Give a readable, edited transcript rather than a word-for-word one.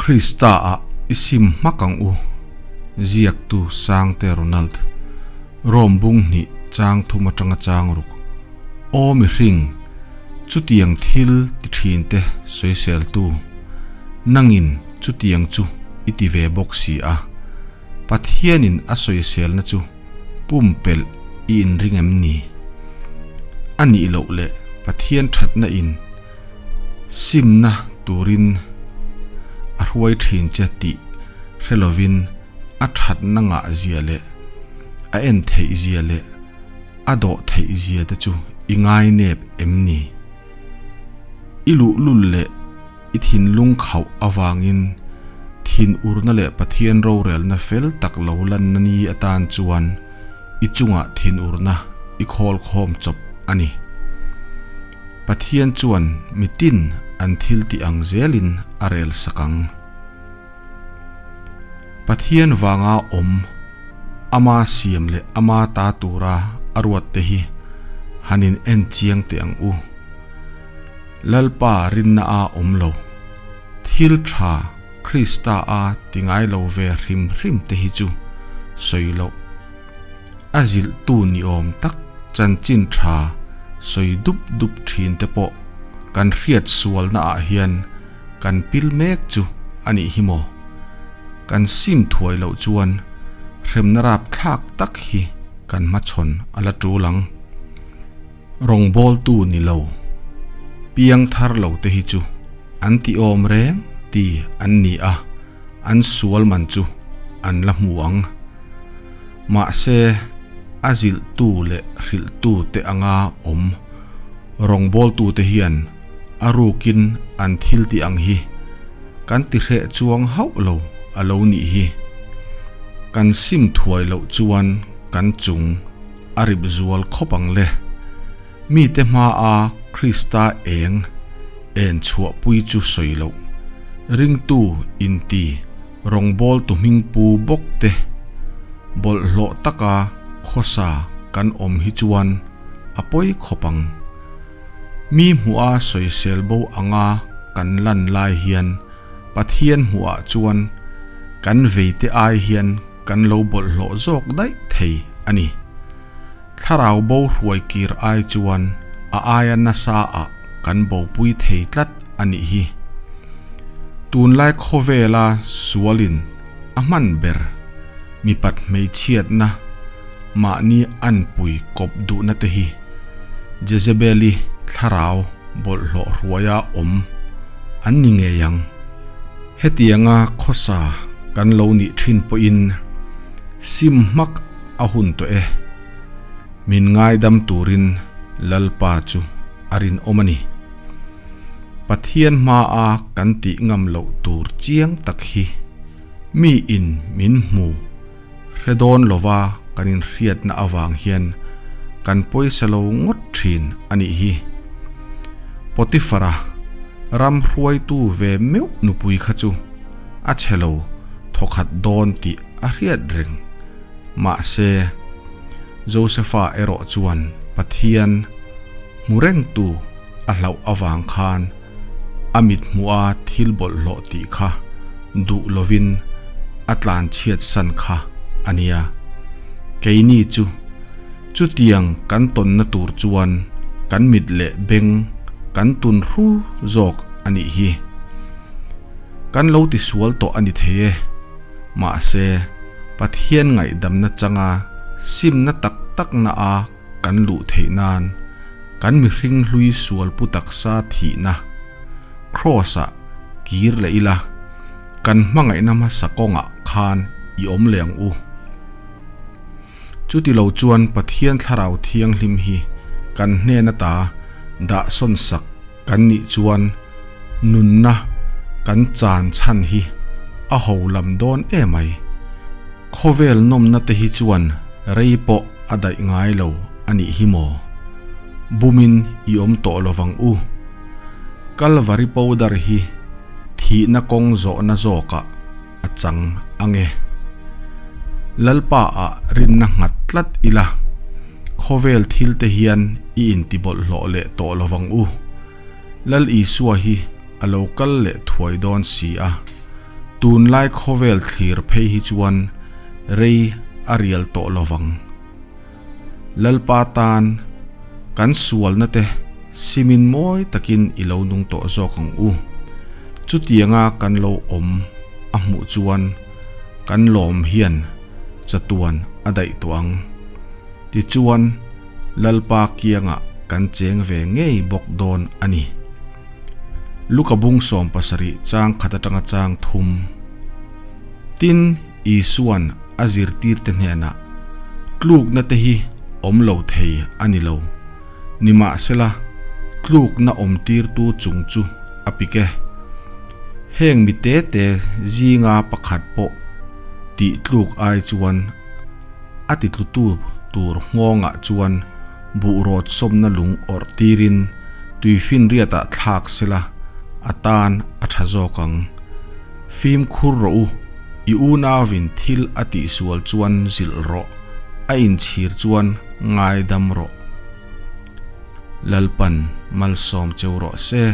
Krista ah i sim hmak ang u, ziaktu Sangte Ronald, Rome bung hnih chang thum atanga chang ruk, Aw mihring, chutiang thil ti thin te sawiseltu, nangin chutiang chu i ti ve bawk si a, Pathianin a sawiselna chu pumpelh i inring em ni? A nih loh leh Pathian thatna in simna turin a hruai thin che tih hre lovin a thatna ngah zia leh a en theih zia leh a dawh theih zia te chu i ngai nep em ni? I luhlul leh i thinlung khauh avangin thinurna leh Pathian rorelna fel tak lo lanna ni atan chuan i chungah thinurna i khawl khawm chawp a ni. Pathian chuan mitin an thil tih ang zelin a rel sak ang. Pathian vanga awm, ama siam leh ama ta tura a ruat te hi han in en chiang teh ang u. Lalpa rinna a awm lo. Thil tha Krista a ti ngai lo ve hrim hrim te hi chu sawi loh. A zilhtu ni awm tak chanchin tha sawi dup dup thin te pawh kan hriat sualna ah hian kan pil mek chu a nih hi maw? Kan sim thuai loh chuan hremna rapthlak tak hi kan hmachhawn a la tul ang. Rawngbawltu ni lo, piang thar lo te hi chu an ti awm reng ti an ni a, an sual man chu an la hmu ang. Mahse, a zilhtu leh hrilhtu te anga awm rawngbawltu te hian a rukin an thil tih ang hi kan ti hreh chuang hauh lo a lo nih hi. Kan sim thuai loh chuan kan chung a rip zual khawp ang le. Mite hmaa Krista eng en chhuahpui chu sawi loh. Ringtu inti rawngbawltu hmingpu bawk te bawlhhlawh taka khawsa kan awm hi chuan a pawi khawp ang. Mi hmuha sawisel bo anga kan lan lai hian Pathian hmuhah chuan kan veite ai hian kan lo bawlhhlawh zawk daih thei a ni. Thlarau bo hruai kir ai chuan a aia nasa ah kan bopui thei tlat a nih hi. Tunlai khawvela sualin a hman ber mipat hmeichhiatna mahni anpui kawp duhna te hi Jezebeli thlarau bawlhhlawh hruaia awm an ni ngei ang. Hetianga khawsa kan lo nih thin pawhin sim hmak a hun tawh e. Min ngaidam turin Lalpa chu a rinawm a ni. Pathian hmaa kan tih ngam loh tur chiang tak hi mi in min hmu hre dawn lova kan inhriatna avang hian kan pawisa lo ngawt thin a nih hi. Potifara ram hruaitu ve meuh nupui kha chu a chhe lo thawkhat dawn tih a hriat reng. Mahse, Josefa erawh chuan Pathian hmu rengtu a hlauh avang khan a mit hmuha thil bawlhhlawh tih kha duh lovin a tlan chhiat san kha a nia. Keini chu chutiang kan tawnna tur chuan kan mit leh beng kan tun hru zawk a nih hi. Kan lo tisual tawh a ni thei e. Mahse, Pathian ngaihdamna changa simna tak takna a kan luh theih nan kan mihring hlui sual pu taksa thihna Kraws-ah kir leh ila, kan hmangaihna hmasa kawngah khan i awm leh ang u. Chuti lo chuan Pathian Thlarau Thianghlim hi kan hnen ata dah sawn sak kan nih chuan nunna kan chan chhan hi a ho lam dawn emai. Khawvel nawmna te hi chuan rei pawh a daih ngai lo a nih hi maw? Bumin i awm tawh lovang u. Kalvari powder hi thihna kawng zawhna zawkah a chang ang e. Lalpa ah rinna nghat tlat ila, khawvel thil te hian i intibawlhhlawh leh tawh lovang u. Lal Isua hi a lo kal leh thuai dawn si a. Tunlai khawvel thlir phei hi chuan rei a rial tawh lovang. Lalpa tan kan sualna te simin mawi takin i lo nung tawh zawk ang u. Chutianga kan lo awm a hmuh chuan kan lawm hian chatuan a daih tawh ang. Tichuan Lalpa kiangah kan cheng ve ngei bawk dawn a ni. Luka bung 70 chang khat atanga chang thum. Tin, Isua'n a zirtirte hnenah, Tlukna te hi awm lo thei a ni lo. Nimahsela, tlukna awmtirtu chung chu a pik e. Heng mi te te zinga pakhat pawh tih tluk ai chuan a titlutu tur nghawngah chuan buhrawt sawmna lung awrh tirin tuifinriatah thlak sela a tan a tha zawk ang. Fimkhur rawh u, i unauvin thil a tihsual chuan zilh rawh, a inchhir chuan ngaidam rawh. Lalpan malsawm cheu rawh se.